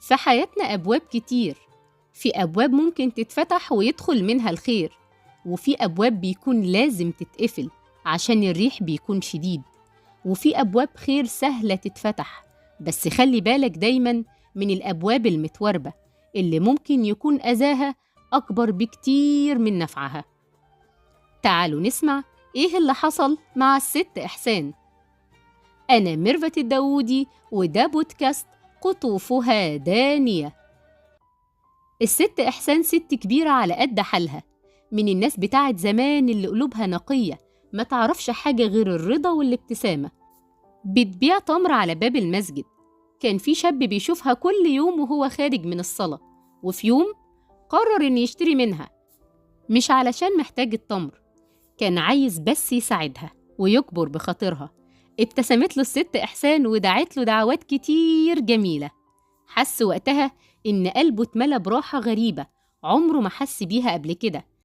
في حياتنا أبواب كتير، في أبواب ممكن تتفتح ويدخل منها الخير، وفي أبواب بيكون لازم تتقفل عشان الريح بيكون شديد، وفي أبواب خير سهلة تتفتح، بس خلي بالك دايما من الأبواب المتوربة اللي ممكن يكون أذاها أكبر بكتير من نفعها. تعالوا نسمع إيه اللي حصل مع الست إحسان. أنا ميرفت الداودي، وده بودكاست قطوفها دانية. الست إحسان ست كبيرة على قد حالها، من الناس بتاعت زمان اللي قلوبها نقية، ما تعرفش حاجة غير الرضا والابتسامة. بتبيع تمر على باب المسجد. كان في شاب بيشوفها كل يوم وهو خارج من الصلاة، وفي يوم قرر إن يشتري منها، مش علشان محتاج التمر، كان عايز بس يساعدها ويكبر بخاطرها. ابتسمت له الست إحسان ودعت له دعوات كتير جميلة. حس وقتها إن قلبه اتملى براحة غريبة عمره ما حس بيها قبل كده.